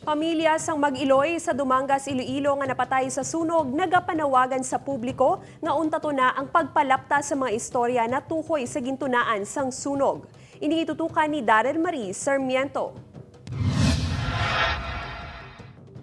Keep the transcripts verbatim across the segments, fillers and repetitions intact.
Pamilya sang mag-iloy sa Dumangas, Iloilo nga napatay sa sunog nagapanawagan sa publiko nga untaton na ang pagpalapta sa mga istorya natuhoy sa gintunaan sang sunog. Ini gitutukan ni Daryl Marie Sarmiento.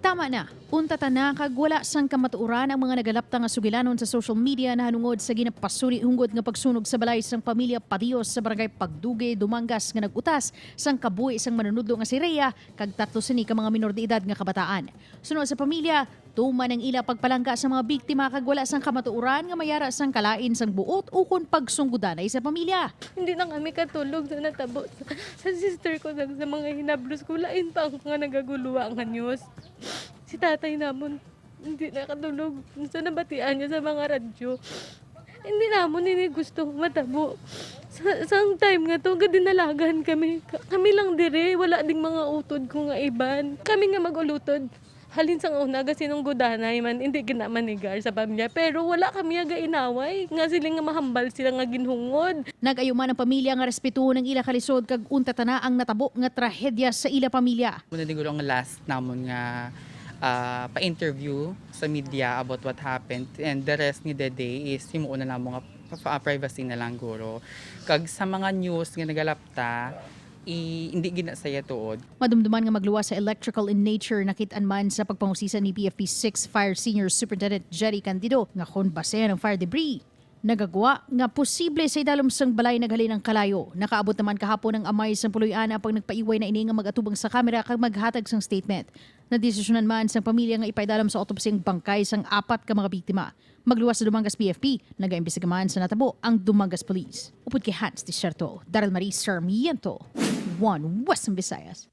Tama na, untatan na kag wala sang kamatuoran ang mga nagalapta nga sugilanon sa social media nahanungod sa ginapasuli hunggod nga pagsunog sa balay sang pamilya Padios sa barangay Pagduge, Dumangas nga nag-utas sang kabuhi sang manunudlo nga si Rhea kag tatlo sini ka mga minor de edad nga kabataan. Suno sa pamilya, tuman ang ila pagpalangga sa mga biktima kag wala sang kamatuoran nga may ara sang kalain sang buot ukon pagsunggodanay sa pamilya. Hindi na kami katulog sa natabo sa, sa sister ko kag sa mga hinablos ko. Lain pa ang mga nagaguluwa nga news. Si tatay namon, hindi na katulog sa nabatian niya sa mga radyo. Hindi namon ini gusto matabo. Sa, sa time nga to, gadinalagan kami. Ka- Kami lang dire, wala ding mga utod ko nga iban. Kami nga mag-ulutod. Halin sa una, gasinunggodanay man, hindi gina manigar sa pamilya. Pero wala kami nga gainaway, nga sila nga mahambal sila nga ginhungod. Nag-ayuman ang pamilya nga respetuhon ang ila kalisod kag untatan na ang natabo nga trahedya sa ila pamilya. Muna din guro ang last namon nga ah, pa-interview sa media about what happened, and the rest ni the day is himuon na namo nga pa- privacy na lang guro. Kag sa mga news nga nagalapta, i- hindi gina saya tuod. Madumduman nga magluwas sa electrical in nature nakit-an man sa pagpangusisa ni P F P six Fire Senior Superintendent Jerry Candido nga kon basehan ang fire debris, nagagwa nga posible sa idalom sang balay naghalin ang kalayo. Nakaabot naman kahapon ang amay sang puloy-ana pag nagpaiway na ini nga mag-atubang sa kamera kag maghatag sang statement. Nadesisyonan man sang pamilya nga ipaidalom sa autopsy ang bangkay sang apat ka mga biktima. Magluwas sa Dumangas P F P, nagaimbestiga man sa natabo ang Dumangas Police. Upod kay Hans Desierto, Daryl Marie Sarmiento, One Western Visayas.